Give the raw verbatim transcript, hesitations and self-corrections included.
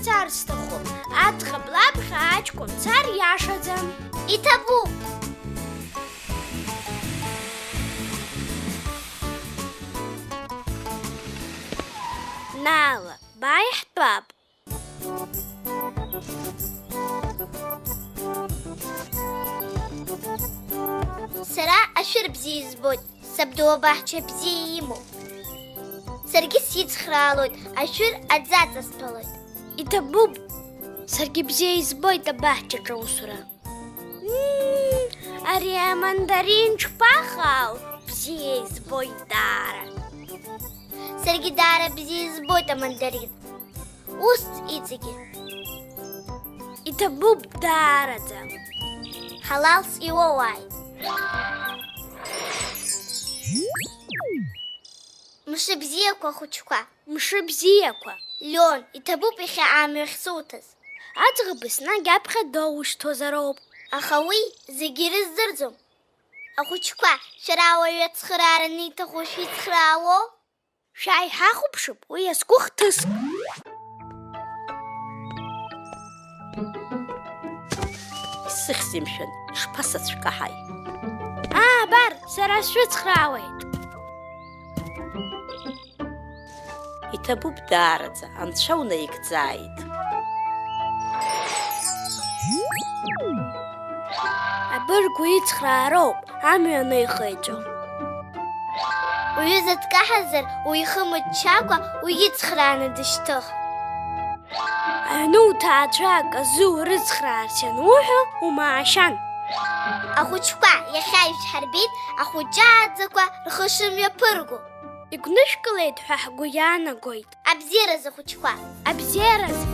Цар сҭахуп, аӡӷаб лаԥхьа аҷкәын цар иашаӡам. Иҭабуп! Наала, бааи ҳтәап. Сара ашәыр бзиа избоит, сабду абаҳча бзиа имоуп. Саргьы сицхраалоит, ашәыр аӡаҵасҭәалоит. Иҭабуп, саргьы бзиа избоит абаҳчаҿы аусура. Мм, ари амандарин ҽԥахаау, бзиа избоит даара. Саргьы даара бзиа избоит амандарин. Ус иҵегьы. Иҭабуп даараӡа. Ҳалалс иуоуааит. Мшыбзиақәа, ахәыҷқәа. Мшыбзиақәа. Леон, иҭабуп иахьа амҩахь суҭаз. Аӡӷаб еснагь аԥхьа доушьҭуазароуп. Аха уи зегьы ирыздырӡом. Ахәыҷқәа, шәара ауаҩы ацхыраара аниҭаху шәицхраауоу? Шәааи ҳахәаԥшып уи иазку хҭыск. Исыхьзеи, мшәан, ишԥасыцәкаҳаи? Аа, абар, сара сшәыцхраауеит. Иҭабуп даараӡа, анцәа унаигӡааит. Абыргу ицхраароуп амҩа аныхеиҵо. Уҩыза дкаҳазар, уихымыччакәа уицхрааны дышьҭых. Аҩны уҭаацәа аказы урыцхраарц иануҳәо, умаашьан. Ахәыҷқәа, иахьа ишәҳарбеит ахәыҷы ааӡақәа рхы шымҩаԥырго. Игәнышәкылеит ҳәа ҳгәы иаанагоит. Абзиаразы, ахәыҷқәа! Абзиаразы!